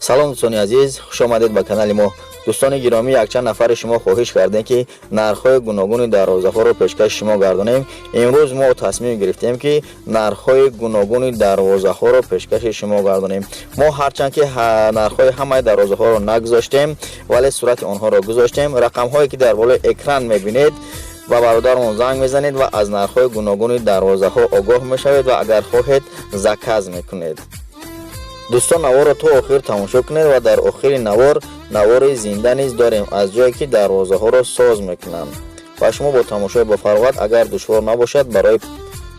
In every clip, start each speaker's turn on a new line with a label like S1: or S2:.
S1: Салом, дӯстони азиз, хуш омадед ба канали мо. Дӯстони гиромӣ, якчанд нафари шумо хоҳиш кардем, ки нархҳои гуногуни дарвозаҳоро пешкаши шумо гардонем. Имрӯз мо тасмим гирифтем, ки нархҳои гуногуни дарвозаҳоро пешкаши шумо гардонем. Мо ҳарчанд ки нархҳои ҳамаи дарвозаҳоро нагузоштем, вале сурати онҳоро гузоштем. Рақамҳое ки дар болои экран мебинед, ба бародармон занг мезанед ва аз нархҳои гуногуни дарвозаҳо огоҳ мешавед ва агар хоҳед, заказ мекунед. Дӯстон, наворро то охир тамошо кунед ва дар охири навор навори зинда низ дорем аз ҷое ки дарвозаҳоро соз мекунанд ва шумо бо тамошои бофароғат, агар душвор набошад, барои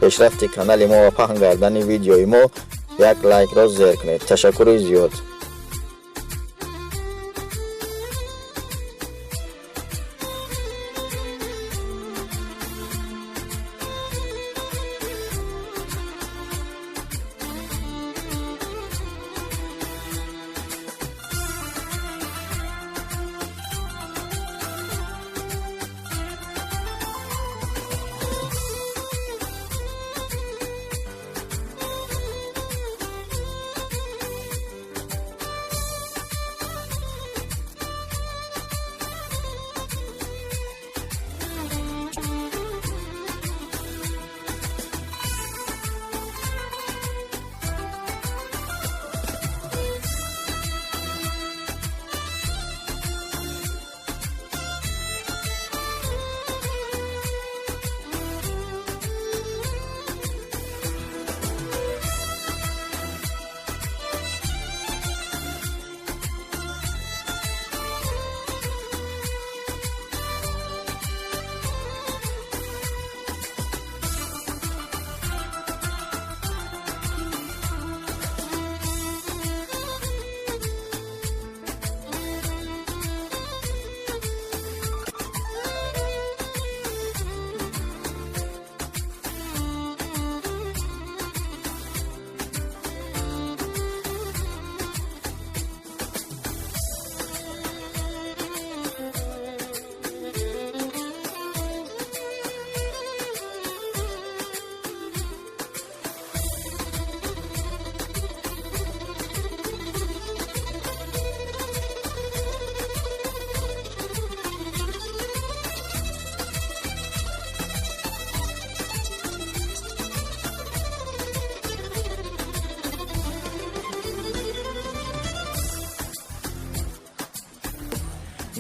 S1: пешрафти канали мо ва паҳн гардани видеои мо як лайкро зер кунед. Ташаккури зиёд.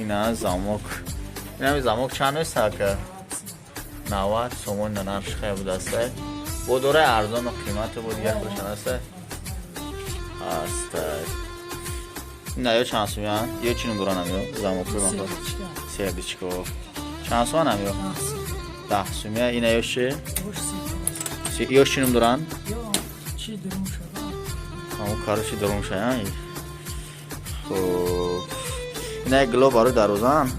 S1: Ина замок, инами замок чанд мест, ака? 90 сомон. На, нархш хай будаста, бо дораи арзону қимату буд, яхушан аста аста. Ина ё чанд сумян ё чину дуранам ё замокҳои ман сердечко чанд суманам ё 10 сумя. Ина ё чи, ё чинум доран? Ҳамо, короче, дурумша. Хуб, ина як гило барои дарвозаам,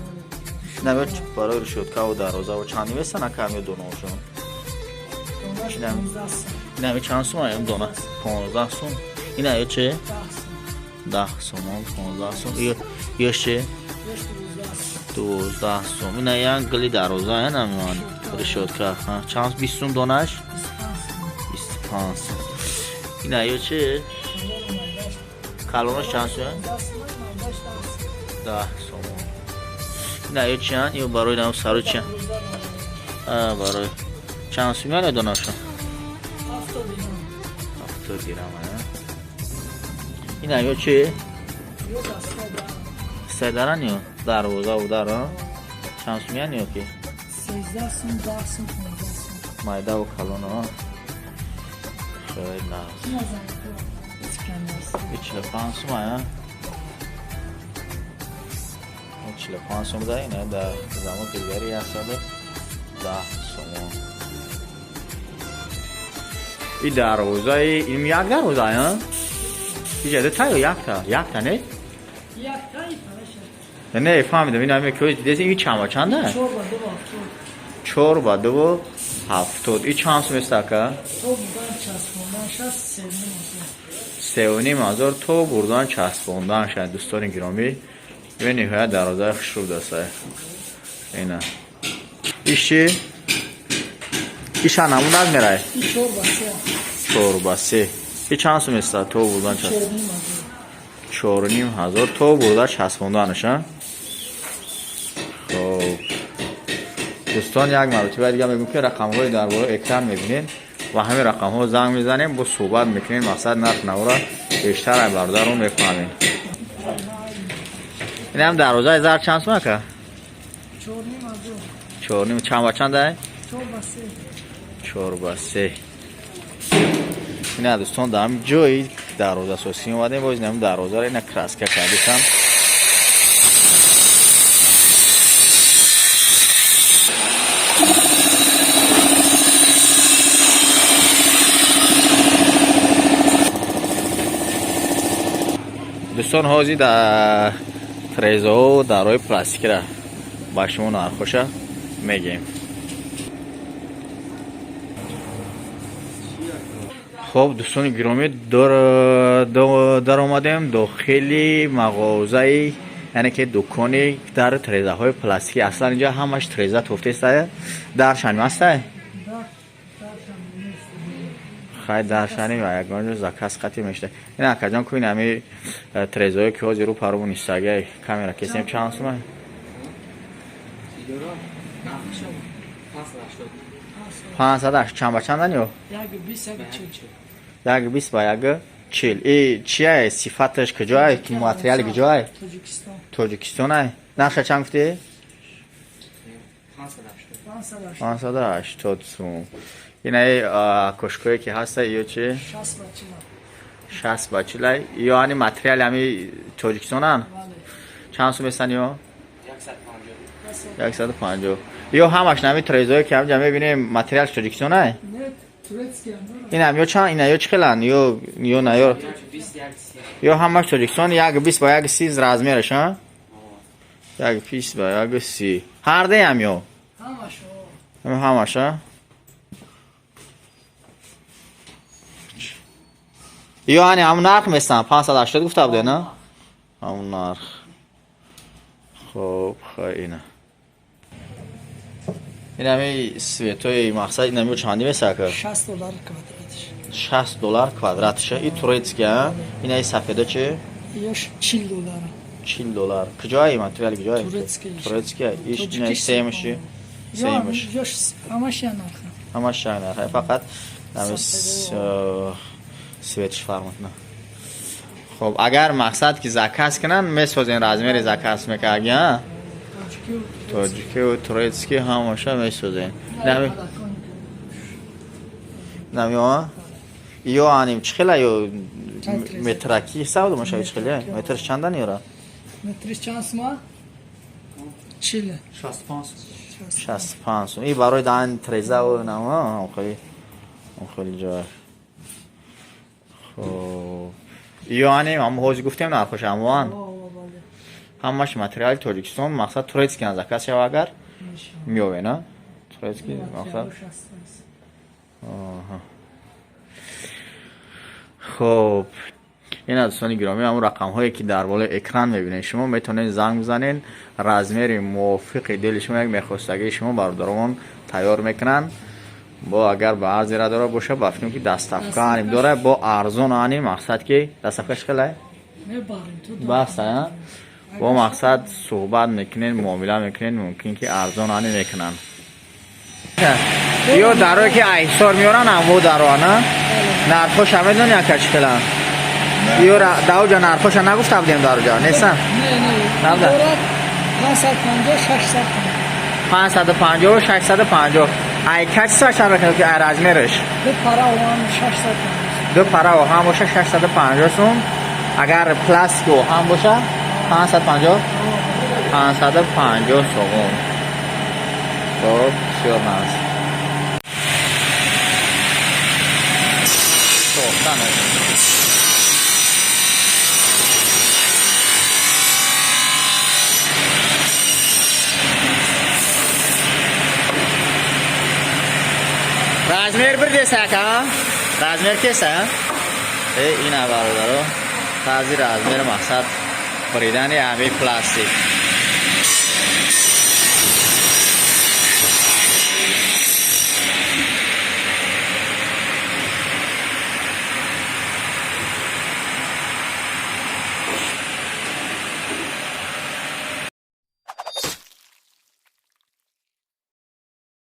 S1: ина барои решёткаву дарвозаву чанд месана кам ё донаошон? Инами чанд сум ам дона? 15 сум. Ина ё че? 10 сомон, 15 сум. Ё че? 12 сум. Ина як гили дарвоза, инаман решётка чанд? 20 сум донаш, 25 сум. Ина ё че, калонош чанд сум? 10 сомон. Ина ё чиян? Ё барои нам сару чиян? Барои чанд сумян донаша? 70 дирам. Ина ё чи, седаран ё дарвозаву дар чанд сумян ё ки? Майдаву калоно хеле нағз, 45 сум ая, 45 сум да. Ина дар замоки дигари 110 сомон. И дарвозаи ин як дарвоза иҷа дута ё якта? Якта не, не фаҳмидам. Ин ҳаме ки дидеси, ин чанд ба чанда? 4 ба 2 70. И чанд сум ест, ака? 3,5 ҳазор то бурдан часпондан шад. Дӯстони гиромӣ, бениҳоят дарвозаи хушрӯ дастай ина. Иш чи, иша намунад мерай? 4 ба 3. И чанд сум еста то бурдан? 4500 то бурда часпонданаша. Хоб, дӯстон, як маротиба дига мегӯм, ки рақамҳои дар боло экран мебинед ва ҳамин рақамҳо занг мезанем, бо суҳбат мекунем, мақсад нарх навора бештар ай бародарон мефаҳмем. Инам дарвозаи зар чанд сум, ака? 4,5. Чанд ба чанд ай? 4 ба 3. Ина, дӯстон, дар ҳамин ҷои дарвозасосӣ омадем. Боз инам дарвозаро ина краска кардисам. Дӯстон, ҳозир дар трезаҳо дарҳои пластикира ба шумо нархоша мегем. Хоб, дӯстони гиромӣ, даромадем дохили мағозаи, яъне ки дукони дар трезаҳои пластикӣ. Аслан инҷа ҳамаш треза тофтеста. Даршани ҳастай? Хай, даршани ва ягон ҷо заказ қатӣ мешуда. Ин, акаҷон, ку ин ҳами трезаҳое, ки ҳозир рӯ паро нистагиай, камера кесем, чанд сума? 580. Чанд ба чандан ё? 1,20 ба 1,40. И чия, сифаташ куҷоай, материали куҷоай? Тоҷикистонай. Нарха чанд гуфтӣ? 580 сум. Инаи кошкое ки ҳаста, ё чи? 60 ба 40-ай. Ё ани материали ҳами тоҷикистонан? Чанд сум местан ё? 150. Ё ҳамаш нами трезое, ки ҳамҷа мебинем, материалш тоҷикистонай? Инам ё чанд, ина ё чӣ хеланд? Ё на, ё ҳамаш тоҷикистон. 1,20 ба 1,30 размераш, а? 1,20 ба 1,30. Ҳардаям ё? Ҳамаш, а? Ё ани ҳамун нарх местан, 580 гуфта буде, на? Ҳамун нарх. Хоб, хай, ина. Инами светои, мақсад, инами ё чанди месака?
S2: 60 доллар квадратиш.
S1: 60 доллар квадратиша. И турецкий, а? Инаи сафеда чи?
S2: Ёш 40 доллар.
S1: 40 доллар. Куҷои материали куҷои?
S2: Турецкий.
S1: Турецкий. Иш инаи семиши? Семиш.
S2: Ёш ҳамаш як нарх.
S1: Ҳамаш як нарх. Фақат нами светиш фарқ мекунад. Хоб, агар мақсад ки заказ кунанд, месозен, размери заказ мекарди, а? Тоҷикиву турецкий ҳамаша месозем. Нами о? Ё аним чӣ хела, ё метраки ҳисоб мешавад, чӣ хеле? Метрш чандан ёра?
S2: Метриш чанд сума? 40.
S1: 65 сум. И барои даҳани трезаву нама хеле хеле ҷой. Хоб, ё аним ҳам ҳозир гуфтем нархош ҳамоан. Ҳамаш материали Тоҷикистон, мақсад турецкий заказ шава, агар меове, на? Турецкий мақсад. Аҳа. Хоб, ин, дӯстони гиромӣ, ҳамун рақамҳое, ки дар болои экран мебинед, шумо метавонед занг бизанед, размери мувофиқи дили шумо, як мехостагии шумо бародаромон тайёр мекунанд. Бо агар ба арзира дора боша, ба фикрам, ки доставка аним дора, бо арзон ани, мақсад ки доставкаш хелай баста, бо мақсад суҳбат мекунед, муомила мекунед, мумкин ки арзон ани мекунанд. Ё дарое, ки айсор меоранд, амво дароана нархоша медони, ака, чӣ хеланд? Ё даоҷа нархоша нагуфта будем, дароҷа нестан? Набуда. 550, 650. Ай качество чанд мекунад, ки ай размераш? Ду пара оҳан боша, 650 сум. Агар пластик оҳан боша, 550, 550 сомон. Хоб, бисёр нағз. Сохтанаш. Размер bir деса, ака? Размер кеса? Э, ина, бародаро, таъзи размер, мақсад, буридани ҳамин пластик.